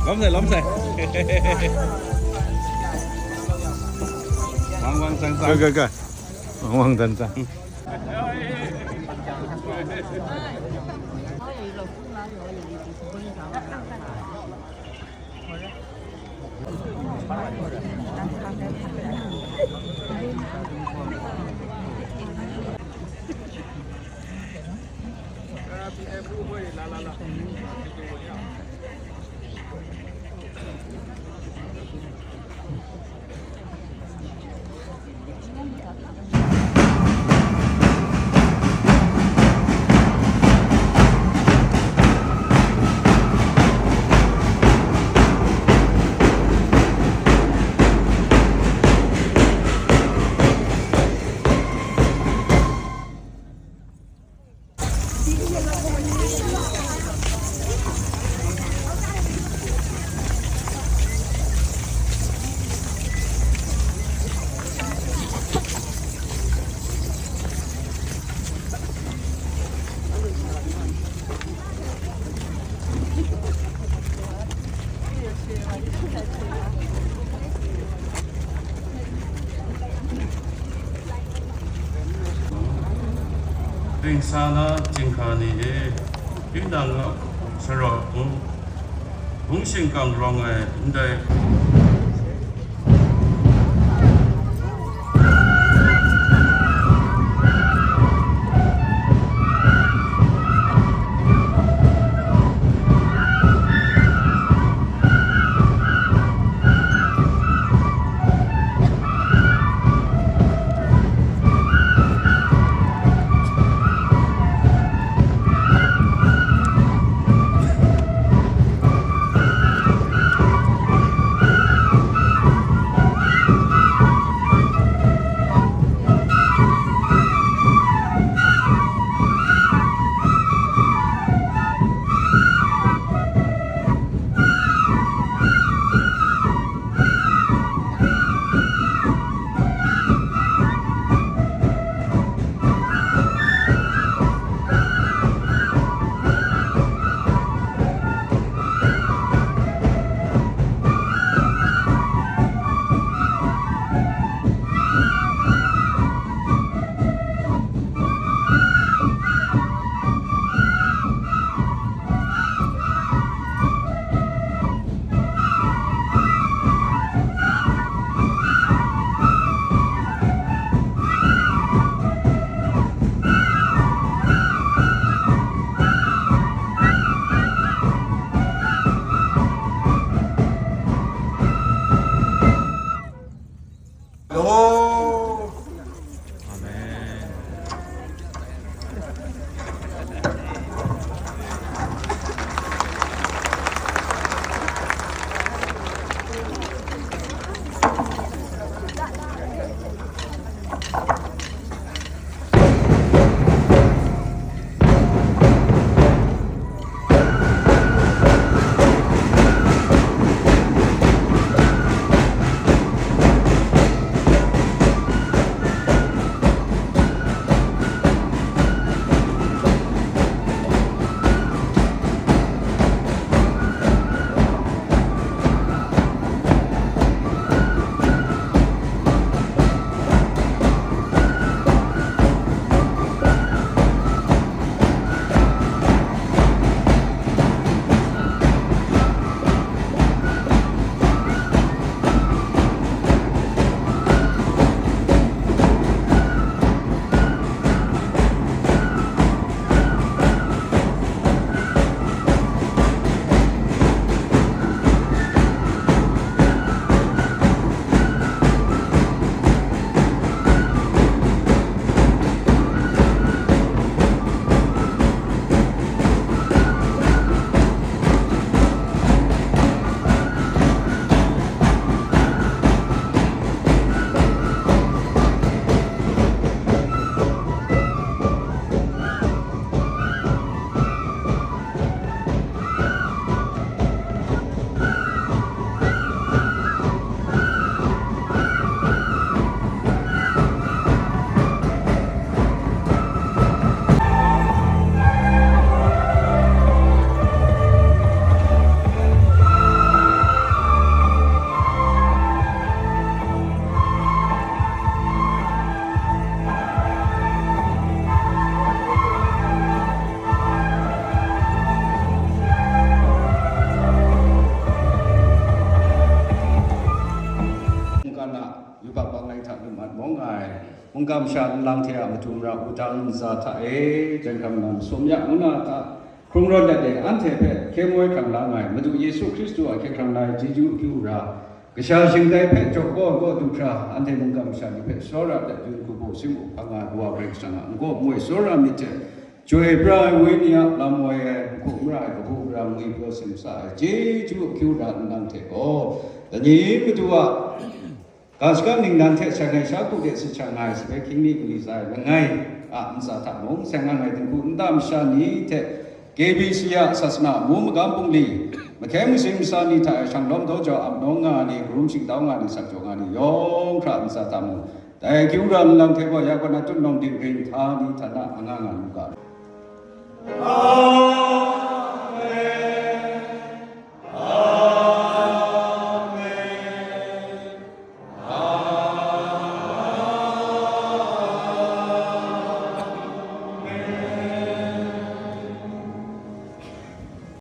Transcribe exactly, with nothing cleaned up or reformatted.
Lawm sai, lawm sai. Wang wang tsang tsang. Ga, ga, ga. Wang wang tsang tsang. Dingsa na chyinghka ni e, tinang a sharawng hpung, hpung shingkang rawng ai ndai. Mungkan masha nlang hte a matu mara wudang ntsa hta e, jan hkam nang sum ya ngu na hta, hkrung rawt let e, anhte hpe hkye moi hkrang la ngai, Madu Yesu Hkristu a hkye hkrang la ai chyeju akyu ra, kasha shingtai hpe jaw kaw kaw du hkra, anhte mungkan masha ni hpe tsawra let yun hku baw sim u hpang nga ai Kawa Karai Kasang a nkaw moi tsawra myit hte, Chyoi pra ai wenyi a lam woi ai, nhku mara ai kabu gara ngwi pyaw simsa ai, chyeju akyu ra nlang hte gaw, dai ni Madu a ga shagam ningnan hte shangai sha hku de si sha nga ai sape hkying mi mali tsa ai langai a ntsa hta mung, seng nga ai dinghku nta masha ni hte K B C a sasana mu magam bungli, mahkyen masing masa ni hta e shang lawm daw jau ap nawng nga ai ni, karum shingtau nga ai ni, sak jaw nga ai ni, yawng hkra ntsa hta mung, dai akyu ra nlang hte gaw ya kaw na tut nawng dingring hta ni hta na anga nga lu ga.